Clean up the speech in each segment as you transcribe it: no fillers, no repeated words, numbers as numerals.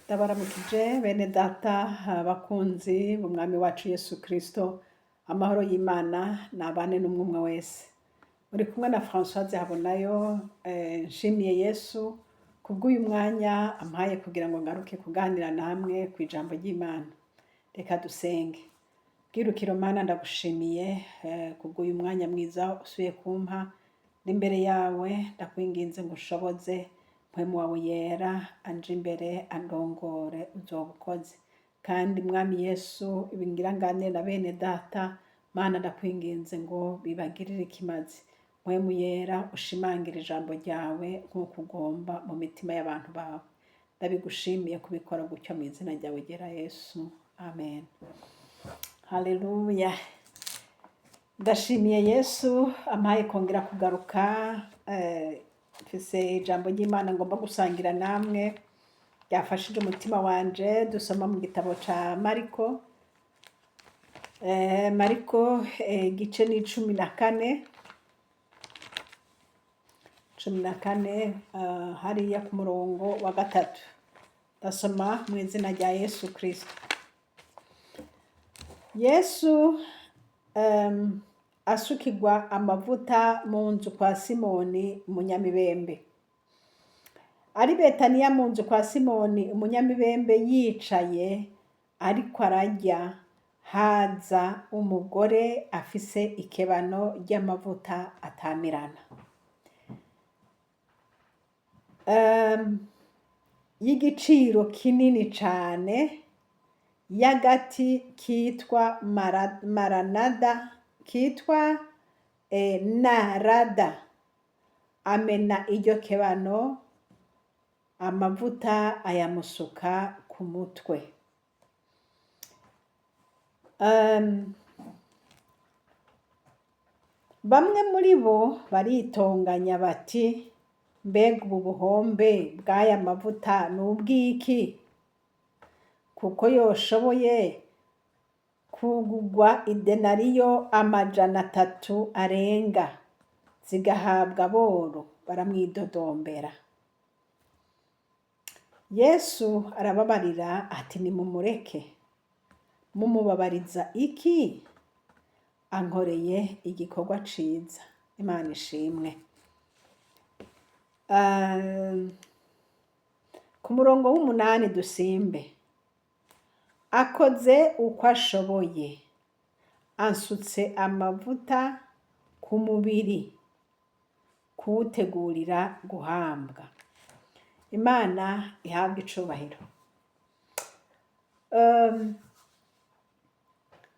Ndabaramukije bene data bakunzi b'umwami wacu Yesu Kristo, amahoro y'Imana nabane n'umwe wese. Muri kumwe na Françoise Habonayo, nshimiye Yesu kubw'uyu mwanya ampaye kugira ngo ngaruke kuganira namwe ku ijambo ry'Imana. Reka dusenge. Bwirukiro Mana, ndagushimiye kubw'uyu mwanya mwiza usubiye kumpa. N'imbere yawe ndakwinginze ngo ushoboze mpwemu wawe yera anje imbere andongore, uzoba ukoze. Kandi Mwami Yesu, ibingira nganire na bene data, Mana ndakwinginze ngo bibagirire ikimazi. Mpwemu yera ushimangire ijambo ryawe nk'uko ugomba mu mitima y'abantu bawe. Ndabigushimiye kubikora gutyo mu izina ryawe ryera Yesu, amen. Haleluya. Ndashimiye Yesu ampaye kongera kugaruka. Mfise ijambo ry'Imana ngomba gusangira namwe ryafashije umutima wanje. Dusoma mu gitabo ca Mariko, Mariko igice ni 14, 14, hariya ku murongo wa 3. Ndasoma mu izina rya Yesu Kristo. Yesu asukirwa amavuta mu nzu kwa Simoni umunyamibembe. Ari Betaniya mu nzu kwa Simoni umunyamibembe yicaye ariko ararya, haza umugore afise ikebano ry'amavuta atamirana y'igiciro kinini cane, y'agati kitwa maranada, kitwa narada, amena iryo kebano amavuta ayamusuka ku mutwe. Bamwe muri bo baritonganya bati: "Mbega ubu buhombe bw'aya mavuta ni ubw'iki? Kuko yoshoboye kugugwa idenariyo 300 arenga, zigahabwa aboro." Baramwidodombera. Yesu arababarira ati: "Nimumureke, mumubabariza iki? Ankoreye igikorwa ciza." Imana ishimwe. Ku murongo w'8 dusimbe: "Akoze uko ashoboye, ansutse amavuta ku mubiri kuwutegurira guhambwa." Imana ihabwe icubahiro.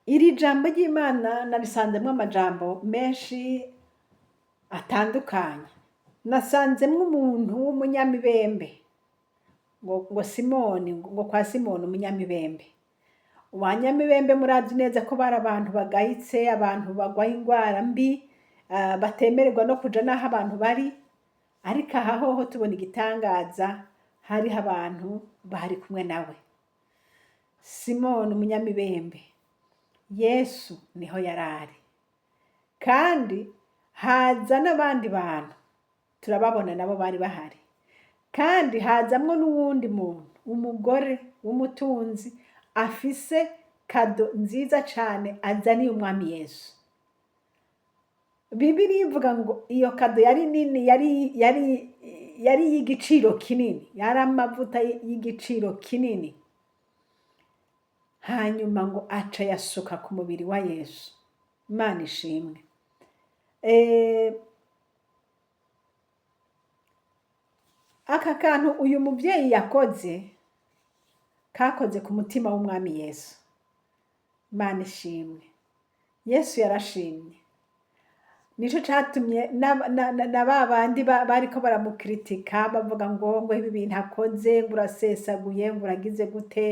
Iri jambo ry'Imana narisanzemwo amajambo menshi atandukanye. Nasanzemwo umuntu w'umunyamibembe ngo Simoni, ngo kwa Simoni umunyamibembe. Abanyamibembe murazi neza ko bari abantu bagayitse, abantu bagwaye ingwara mbi, batemererwa no kuja n'aho abantu bari. Ariko aha hoho tubona igitangaza: hariho abantu bari kumwe nawe. Simoni umunyamibembe, Yesu niho yarari, kandi haza n'abandi bantu turababona nabo bari bahari, kandi hazamwo n'uwundi muntu, umugore w'umutunzi afise cadeau nziza cane azaniye umwami Yesu. Bibiliya ivuga ngo iyo cadeau yari nini, yari y'igiciro kinini, yari amavuta y'igiciro kinini. Hanyuma ngo aca yasuka ku mubiri wa Yesu. Imana ishimwe. Aka kantu uyu muvyeyi yakoze kakoze ku mutima w'umwami Yesu. Imana ishimwe. Yesu yarashimye, nico catumye na ba bandi bariko baramukritika bavuga ngo ibi bintu akoze, ngo urasesaguye, ngo uragize gute,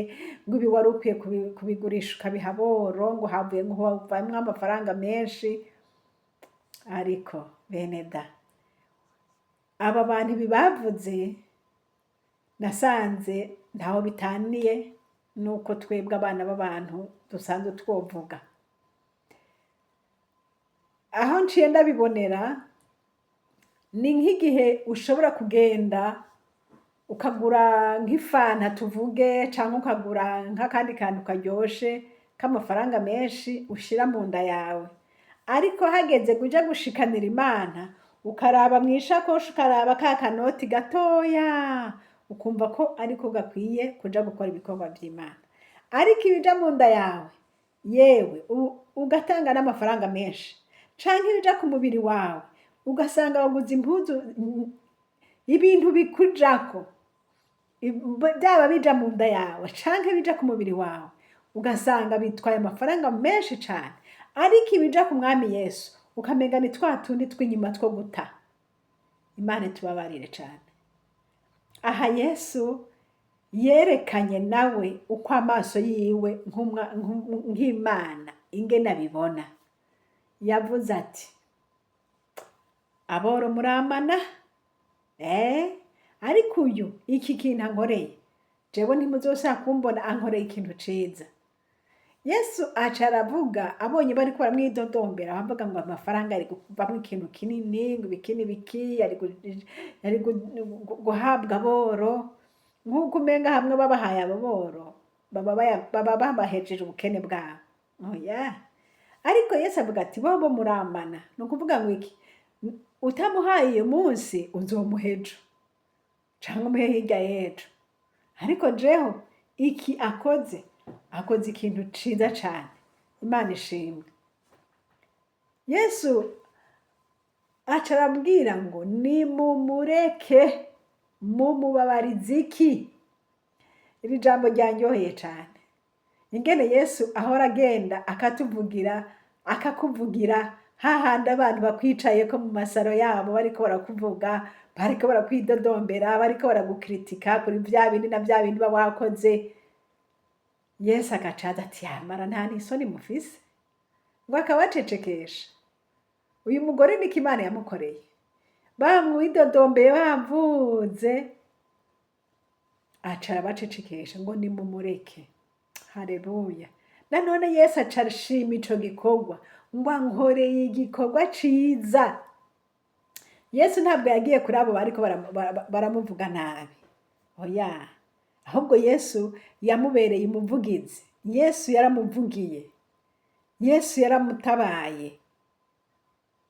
ngo ibi wari ukwiye kubigurisha ukabiha aboro, ngo havuye, ngo havamwo amafaranga menshi. Ariko bene da, aba bantu ibi bavuze nasanze ntaho bitaniye nuko twebwe abana b'abantu dusanzwe twovuga. Aho nciye ndabibonera ni nk'igihe ushobora kugenda. Ukagura nk'ifanta tuvuge, canke ukagura nk'akandi kantu karyoshe k'amafaranga menshi ushira mu nda yawe, ariko hageze kuja gushikanira Imana, ukaraba mw'ishakoshi, ukaraba ka kanoti gatoya, ukumva ko ariko gakwiye kuja gukora ibikorwa vy'Imana. Ariko ibija mu nda yawe, yewe, ugatanga n'amafaranga menshi, canke ibija ku mubiri wawe, ugasanga waguze impuzu, ibintu bikujako, byaba bija mu nda yawe canke bija ku mubiri wawe, ugasanga bitwaye amafaranga menshi cane, ariko ibija ku Mwami Yesu ukamenga ni twa tundi tw'inyuma two guta. Imana itubabarire cane. Aha Yesu yerekanye nawe uko amaso yiwe nk'Imana ingene abibona. Yavuze ati: "Aboro muramana, ariko uyu iki kintu ankoreye, jewe ntimuzosubira kumbona, ankoreye ikintu ciza." Yesu aca aravuga, abonye bariko baramwidodombera, bavuga ngo amafaranga ari kuvamwo ikintu kinini, ngo ibiki n'ibiki, yari guhabwa aboro, nk'uko umenga hamwe babahaye abo boro baba babahejeje ubukene bwabo. Oya, ariko Yesu avuga ati: "Bobo muramana." Ni ukuvuga ngo iki? Utamuhaye uyu munsi, uzomuha ejo canke umuhe hirya y'ejo, ariko jeho iki akoze, akoze ikintu ciza cane. Imana ishimwe. Yesu aca arabwira ngo: "Nimumureke, mumubabariza iki?" Iri jambo ryanyoheye cane, ingene Yesu ahora agenda akatuvugira, akakuvugira hahandi abantu bakwicayeko mu masaro yabo, bariko barakuvuga, bariko barakwidodombera, bariko baragukritika kuri vya bindi na vya bindi uba wakoze. Yesu agacaza ati: "Yamara nta n'isoni mufise?" Ngo akabacecekesha. Uyu mugore niko Imana yamukoreye. Bamwidodombeye, bavuze, aca arabacecekesha ngo: "Nimumureke." Haleluya! Nanone Yesu aca arashima ico gikorwa, ngo ankoreye igikorwa ciza. Yesu ntabwo yagiye kuri abo bariko baramuvuga nabi, oya, ahubwo Yesu yamubereye umuvugizi. Yesu yaramuvugiye, Yesu yaramutabaye.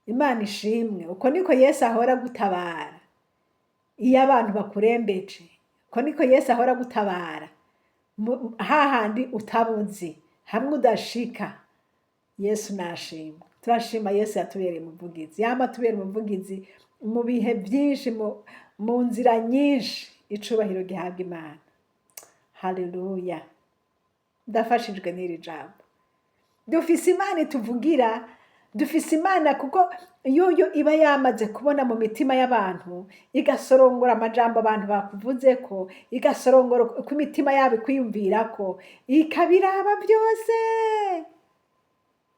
Imana ishimwe. Uko niko Yesu ahora gutabara iyo abantu bakurembeje. Uko niko Yesu ahora gutabara hahandi utabuzi, hamwe udashika. Yesu nashimwe. Turashima Yesu yatubereye umuvugizi, yama atubera umuvugizi mu bihe byinshi, mu nzira nyinshi. Icubahiro gihabwa Imana. Haleluya! Ndafashijwe n'iri jambo. Dufise Imana ituvugira, dufise Imana, kuko yoyo iba yamaze kubona mu mitima y'abantu, igasorongora amajambo abantu bakuvuze ko, igasorongora uko imitima yabo ikwiyumvirako, ikabiraba byose,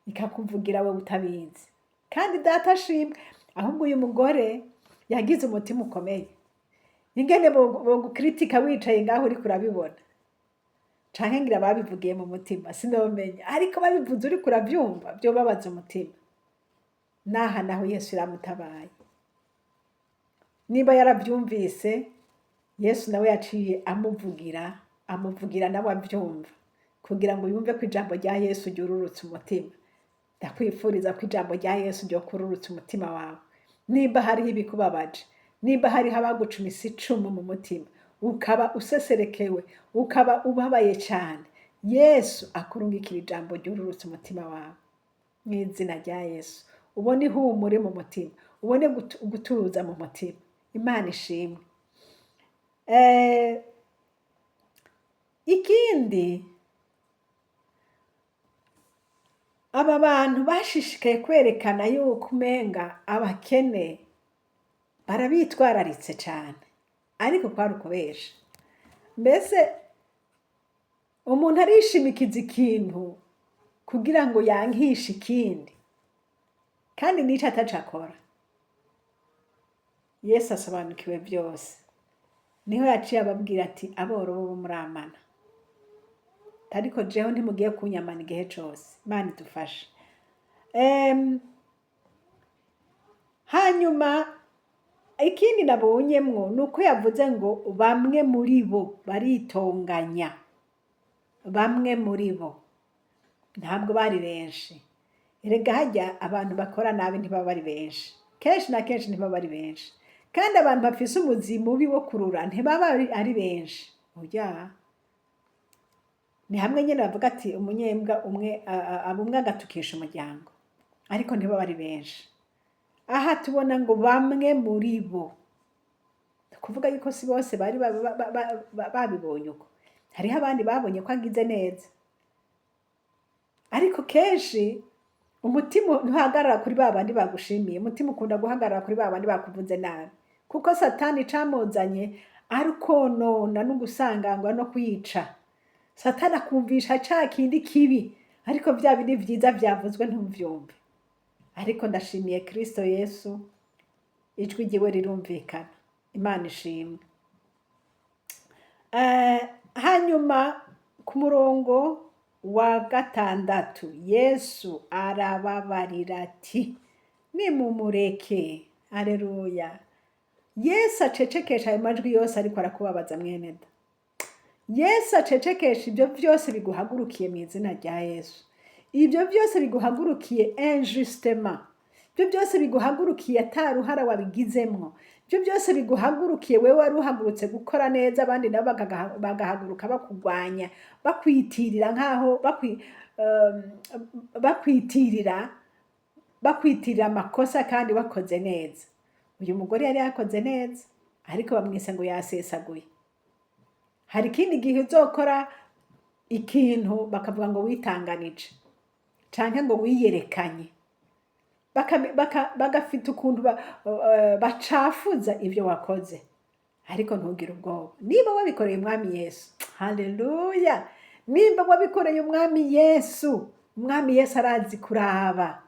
ikakuvugira wowe utabizi. Kandi Data ashimwe. Ahubwo uyu mugore yagize umutima ukomeye. Ingene bogukritika wicaye ngaho uriko urabibona, canke ngira babivugiye mu mutima, sinomenya, ariko babivuze uriko uravyumva, vyobabaza umutima. Naha naho Yesu yaramutabaye. Niba yaravyumvise, Yesu nawe yaciye amuvugira, amuvugira nawe avyumva, kugira ngo yumve ko ijambo rya Yesu ryururutse umutima. Ndakwifuriza ko ijambo rya Yesu ryokururutsa umutima wawe. Nimba hariho ibikubabaje, nimba hariho abagucumise icumu mu mutima, ukaba useserekewe, ukaba ubabaye cyane, Yesu akurungikira ijambo ryururutse umutima wawe mu izina rya Yesu. Ubone ihumure mu mutima, ubone gutuza mu mutima. Imana ishimwe. Ikindi, aba bantu bashishikaye kwerekana yuko umenga abakene barabitwararitse cyane, ariko kwari ukubesha. Mbese umuntu arishimikiza ikintu kugira ngo yankishe ikindi, kandi nico ataco akora. Yesu asobanukiwe byose, niho yaciye ababwira ati: "Aboro bo muramana, ariko jewe ntimugiye kunyamana igihe cose." Imana idufashe. Hanyuma Ikindi nabonyemwo ni uko yavuze ngo bamwe muri bo baritonganya. Bamwe muri bo ntabwo bari benshi. Erega harya abantu bakora nabi ntibaba ari benshi, kenshi na kenshi ntibaba ari benshi, kandi abantu bafise umuzi mubi wo kurura ntibaba ari benshi. Oya, ni hamwe nyene bavuga ati umunyembwa umwe aba umwe agatukisha umuryango, ariko ntibaba ari benshi. Aha tubona ngo bamwe muri bo, ni ukuvuga yuko si bose bari babibonye uko. Hariho abandi babonye ko agize neza, ariko kenshi umutima ntuhagarara kuri ba bandi bagushimiye, umutima ukunda guhagarara kuri ba bandi bakuvuze nabi, kuko Satani icamuzanye ari ukonona no gusangangwa no kwica. Satani akumvisha ca kindi kibi, ariko vya bindi vyiza vyavuzwe ntuvyumve. Ariko ndashimiye Kristo Yesu, ijwi ryiwe rirumvikana. Imana ishimwe. Hanyuma ku murongo wa 6, Yesu arababarira ati nimumureke. Aleluya. Yesu acecekesha ayo majwi yose ariko arakubabaza, mwene da. Yesu acecekesha ibyo byose biguhagurukiye mu izina rya Yesu. Ibyo byose biguhagurukiye injustement, ibyo byose biguhagurukiye ata ruhara wabigizemwo, ibyo byose biguhagurukiye wewe wari uhagurutse gukora neza, abandi nabo bagahaguruka bakugwanya, bakwitirira nkaho bakwitirira amakosa kandi wakoze neza. Uyu mugore yari yakoze neza, ariko bamwise ngo yasesaguye. Hari ikindi gihe uzokora ikintu bakavuga ngo witanganije canke ngo wiyerekanye, bagafite ukuntu bacafuza ibyo wakoze. Ariko ntugire ubwoba niba wabikoreye Umwami Yesu. Haleluya! Nimba wabikoreye Umwami Yesu, Umwami Yesu arazi kuraba,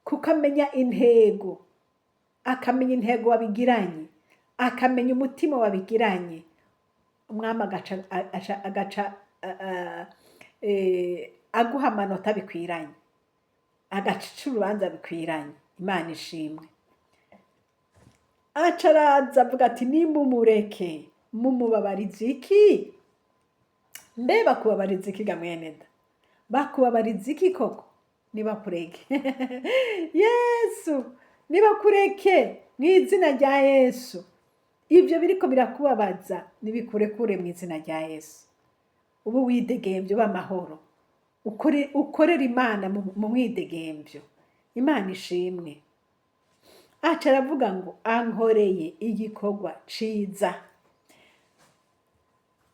kuko amenya intego, akamenya intego wabigiranye, akamenya umutima wabigiranye. Umwami agaca aguha amanota bikwiranye, agaca urubanza bikwiranye. Imana ishimwe. Aca araza avuga ati nimumureke, mumubabariza iki? Mbe bakubabariza iki ga mwene da? Bakubabariza iki koko? Nibakureke, Yesu, nibakureke mu izina rya Yesu. Ibyo biriko birakubabaza nibikurekure mu izina rya Yesu. Ubu widegemvyo, b'amahoro, ukorera Imana mu mwidegemvyo. Imana ishimwe. Aca aravuga ngo ankoreye igikorwa ciza.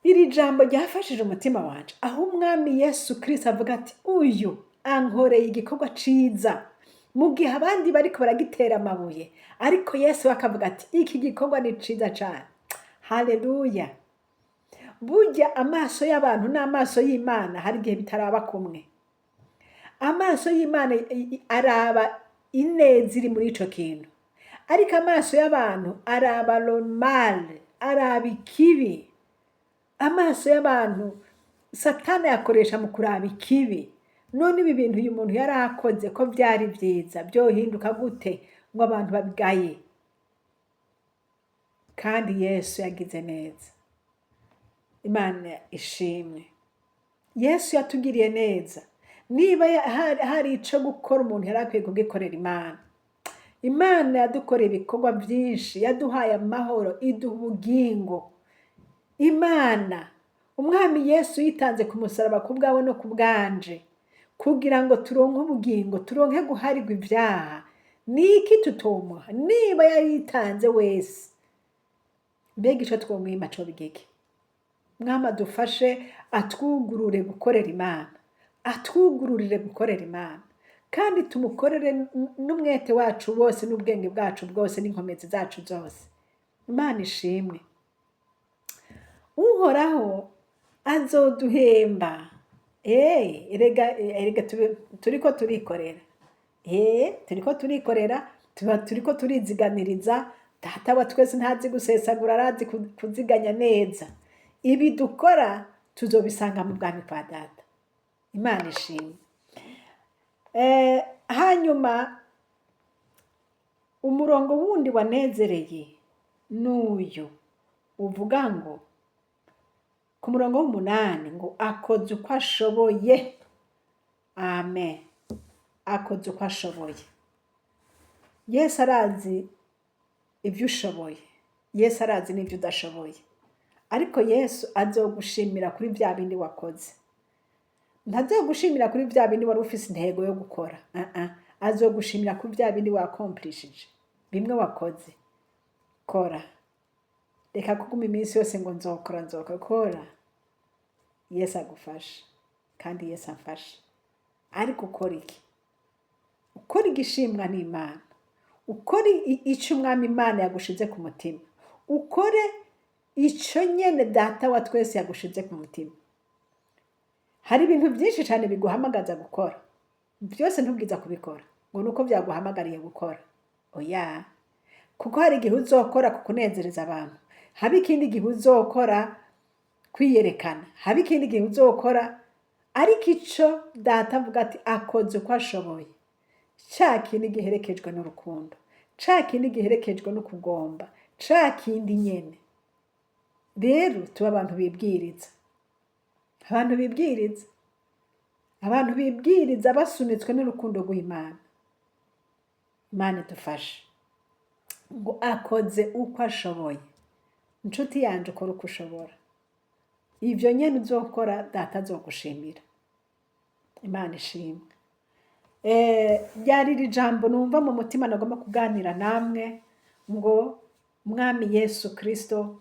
Iri jambo ryafashije umutima wanje, aho Umwami Yesu Kristo avuga ati uyu ankoreye igikorwa ciza, mu gihe abandi bariko baragitera amabuye, ariko Yesu akavuga ati iki gikorwa ni ciza cane. Haleluya! Burya amaso y'abantu n'amaso y'Imana hari igihe bitaraba kumwe. Amaso y'Imana araba ineza iri muri ico kintu, ariko amaso y'abantu araba le mal, araba ikibi. Amaso y'abantu Satani yakoresha mu kuraba ikibi. None ibi bintu uyu muntu yari akoze ko vyari vyiza, vyohinduka gute ngo abantu babigaye? Kandi Yesu yagize neza. Imana ishimwe. Yesu yatugiriye neza. Niba hari ico gukora umuntu yari akwiye kugikorera Imana. Imana yadukoreye ibikorwa vyinshi, yaduhaye amahoro, iduha ubugingo. Imana, Umwami Yesu yitanze ku musaraba ku bwawe no ku bwanje, kugira ngo turonke ubugingo, turonke guharirwa ivyaha. Niki tutomuha niba yaritanze wese? Mbega ico twomwima coba igiki? Mwami adufashe, atwugurure gukorera Imana, atwugururire gukorera Imana, kandi tumukorere n'umwete wacu wose, n'ubwenge bwacu bwose, n'inkomezi zacu zose. Imana ishimwe. Uhoraho azoduhemba. Erega turiko turikorera, turiko turikorera, tuba turiko turiziganiriza. Data wa twese ntazi gusesagura, arazi kuziganya neza. Ibi dukora tuzobisanga mu bwami kwa Data. Imana ishimwe. Hanyuma Umurongo wundi wanezereye n'uyu uvuga ngo ku murongo w'umunani ngo akoze uko ashoboye. Amen. Akoze uko ashoboye. Yesu arazi ibyo ushoboye, Yesu arazi n'ibyo udashoboye, ariko Yesu azogushimira kuri bya bindi wakoze. Ntazogushimira kuri bya bindi wari ufise intego yo gukora. Ah ah, azogushimira kuri bya bindi wakomplishije, bimwe wakoze. Kora, reka kuguma iminsi yose ngo nzokora, nzokora. Kora, Yesu agufashe kandi Yesu amfashe. Ariko ukora iki? Ukora igishimwa n'Imana, ukore ico Umwami Imana yagushize ku mutima, ukore ico nyene Data wa twese yagushize ku mutima. Hari ibintu byinshi cyane biguhamagaza gukora, byose ntubwiza kubikora ngo nuko byaguhamagariye gukora. Oya, kuko hari igihe uzokora kukunezereza abantu, haba ikindi gihe uzokora kwiyerekana, haba ikindi gihe uzokora. Ariko ico Data avuga ati akoze uko ashoboye, ca kindi giherekejwe n'urukundo, ca kindi giherekejwe no kugomba, ca kindi nyene. Rero tuba abantu bibwiriza, abantu bibwiriza, abantu bibwiriza basunitswe n'urukundo rw'Imana. Imana idufashe. Ngo akoze uko ashoboye. Inshuti yanje, ukora uko ushobora, ivyo nyene uzokora Data azogushimira. Imana ishimwe. Ryari iri jambo numva mu mutima nagomba kuganira namwe, ngo Mwami Yesu Kristo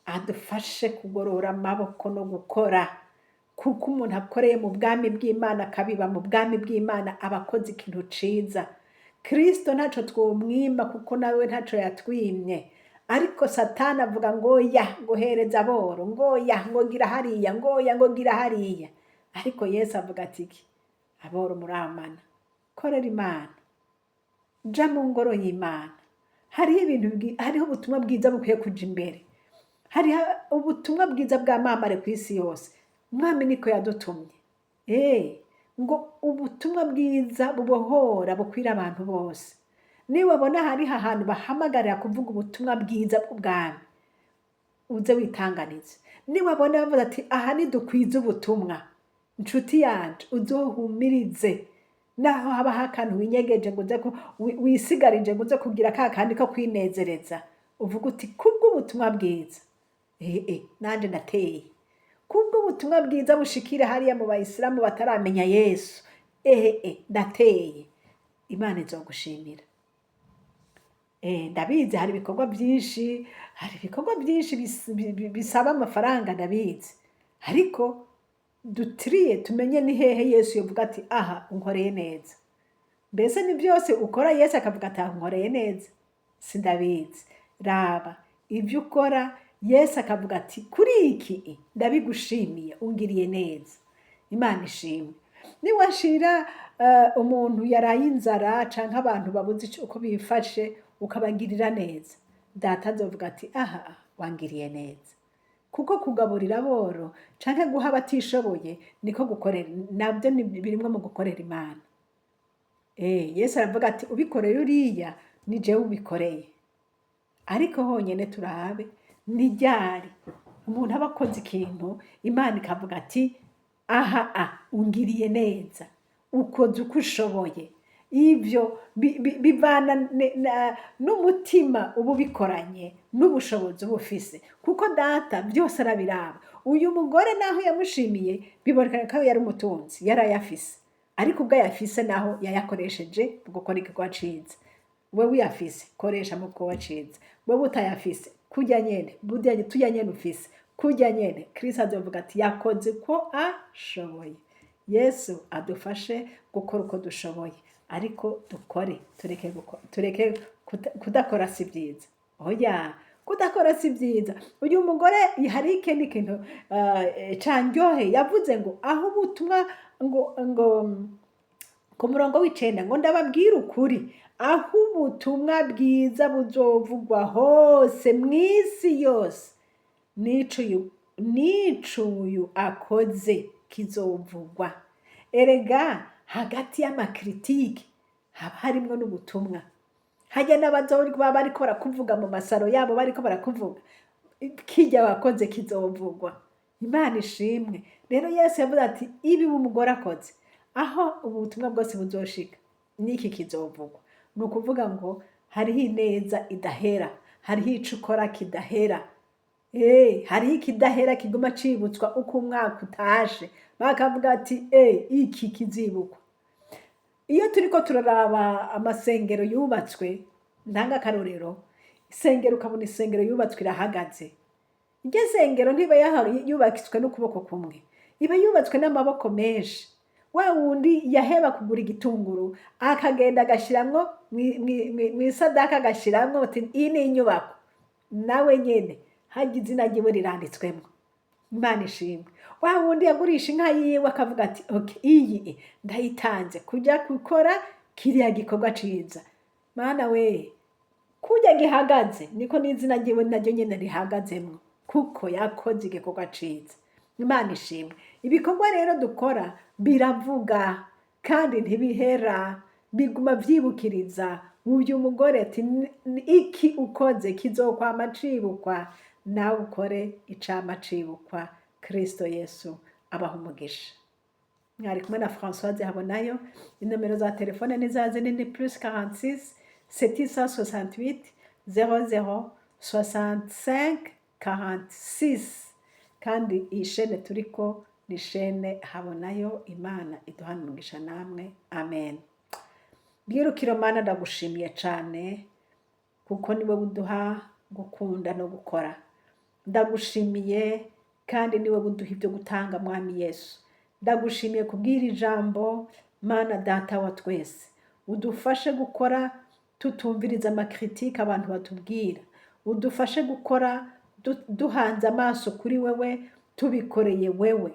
adufashe kugorora amaboko no gukora, kuko umuntu akoreye mu bwami bw'Imana, akabiba mu bwami bw'Imana, aba akoze ikintu ciza. Kristo ntaco twomwima, kuko nawe ntaco yatwimye. Ariko Satani avuga ngo ya ngo hereza aboro, ngo ya ngo gira hariya, ngo ya ngo gira hariya. Ariko Yesu avuga ati iki? Aboro muramana, korera Imana, ja mu ngoro y'Imana. Hariho ibintu hariho ubutumwa bwiza bukwiye kuja imbere, hariho ubutumwa bwiza bwamamare ku isi yose. Umwami niko yadutumye, ngo ubutumwa bwiza bubohora bukwira abantu bose. Niwabona hariho ahantu bahamagarira kuvuga ubutumwa bwiza bw'ubwami, uze witanganize. Niwabona bavuga ati aha nidukwize ubutumwa, inshuti yanje, uzohumirize. Naho haba akantu winyegeje ngo uze wisigarije ngo uze kugira ka kandi ko kwinezereza, uvuga uti kubw'ubutumwa bwiza, nanje nateye, kubw'ubutumwa bwiza bushikira hariya mu bayisilamu bataramenya Yesu, ndateye. Imana izogushimira. Ndabizi hari ibikorwa byinshi, hari ibikorwa byinshi bisaba amafaranga, ndabizi. Ariko dutiriye tumenye ni hehe Yesu yovuga ati aha unkoreye neza. Mbese ni byose ukora Yesu akavuga ati aha unkoreye neza? Sindabizi. Raba ibyo ukora, Yesu akavuga ati kuri iki ndabigushimiye, ungiriye neza. Imana ishimwe. Niwashira umuntu yaraye inzara canke abantu babuze uko bifashe, ukabagirira neza, Data azovuga ati aha wangiriye neza. Kuko kugaburira aboro canke guha abatishoboye niko gukorera, nabyo ni birimwo mu gukorera Imana. Yesu aravuga ati ubikoreye uriya ni jewe ubikoreye. Ariko honyene turabe ni ryari umuntu aba akoze ikintu Imana ikavuga ati aha a ungiriye neza, ukoze uko ushoboye. Ivyo bivana n'umutima uba ubikoranye n'ubushobozi uba ufise, kuko Data byose arabiraba. Uyu mugore naho yamushimiye, biboneka ko yari umutunzi, yari ayafise, ariko ubwo ayafise naho yayakoresheje mu gukora igikorwa ciza. Wewe uyafise, koresha mu gikorwa ciza. Wewe utayafise, kurya nyene, burya turya nyene ufise, kurya nyene, Kristo azovuga ati yakoze uko ashoboye. Yesu adufashe gukora uko dushoboye, ariko dukore, tureke tureke kudakora si byiza. Oya, kudakora si byiza. Uyu mugore hari ikindi kintu canryohe yavuze, ngo aho ubutumwa ngo ku murongo w'icenda ngo ndababwira ukuri, aho ubutumwa bwiza buzovugwa hose mw'isi yose, n'ico uyu akoze kizovugwa. Erega hagati y'ama critiques haba harimwo n'ubutumwa. Hajya n'abazoba bariko barakuvuga mu masaro yabo, bariko barakuvuga, kirya wakoze kizovugwa. Imana ishimwe. Rero Yesu yavuze ati: "Ibi umugore akoze, aho ubutumwa bwose buzoshika, n'iki kizovugwa." Ni ukuvuga ngo hariho ineza idahera, hariho ico ukora kidahera. Hariho ikidahera kiguma cibutswa uko umwaka utashe, bakavuga ati: "Iki kizibukwa." Iyo turiko turaraba amasengero yubatswe, ntanga akarorero, isengero, ukabona isengero yubatswe irahagaze, iryo sengero ntiba yubatswe n'ukuboko kumwe, iba yubatswe n'amaboko menshi. Wa wundi yaheba kugura igitunguru, akagenda agashiramwo mw'isadaka, agashiramwo ati: "Iyi ni inyubako", nawe nyene harya izina ryiwe riranditswemwo. Imana ishimwe. Wa wundi yagurisha inka yiwe, akavuga ati: "Okay, iyi ndayitanze kuja gukora kiriya gikorwa ciza." Mana we, kurya gihagaze niko n'izina ryiwe naryo nyene rihagazemwo, kuko yakoze igikorwa ciza. Imana ishimwe. Ibikorwa rero dukora biravuga kandi ntibihera, biguma vyibukiriza. Uyu mugore ati: "Iki ukoze kizokwama cibukwa." Nawe ukore icama cibukwa. Kristo Yesu abaha umugisha. Mwari kumwe na Françoise Habonayo. Inomero za telefone ni za zindi, ni +46 768 00 65 46. Kandi iyi shene turiko ni shene Habonayo. Imana iduhane umugisha namwe. Amen. Bwirukiro Mana, ndagushimiye cane kuko niwe uduha gukunda no gukora. Ndagushimiye kandi niwe uduha ibyo gutanga. Mwami Yesu, ndagushimiye kubwira ijambo. Mana Data wa twese, udufashe gukora tutumviriza ama critiques abantu batubwira. Udufashe gukora duhanze amaso kuri wewe, tubikoreye wewe.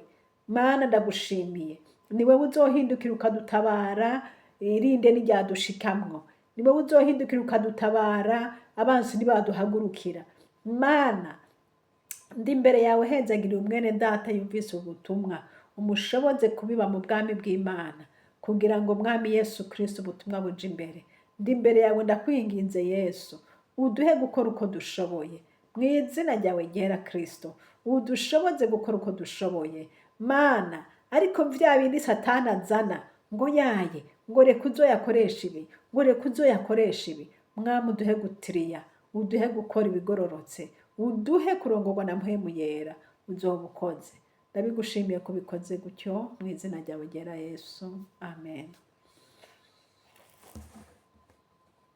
Mana, ndagushimiye, ni wewe uzohindukira ukadutabara irinde n'iryadushikamwo, ni wowe uzohindukira ukadutabara abansi ntibaduhagurukira. Mana, ndi imbere yawe, hezagiriye umwene data yumvise ubutumwa, umushoboze kubiba mu bwami bw'Imana kugira ngo Mwami Yesu Kristo ubutumwa buje imbere. Ndi imbere yawe, ndakwinginze Yesu, uduhe gukora uko dushoboye. Mu izina ryawe ryera Kristo, udushoboze gukora uko dushoboye, Mana. Ariko vya bindi Satani azana ngo yaye, ngo reka uzoyakoresha ibi, ngo reka uzoyakoresha ibi, Mwami, uduhe gutiriya, uduhe gukora ibigororotse, uduhe kurongorwa na Mpwemu Yera. Uzoba ukoze. Ndabigushimiye kubikoze gutyo mu izina ryawe ryera Yesu, amen.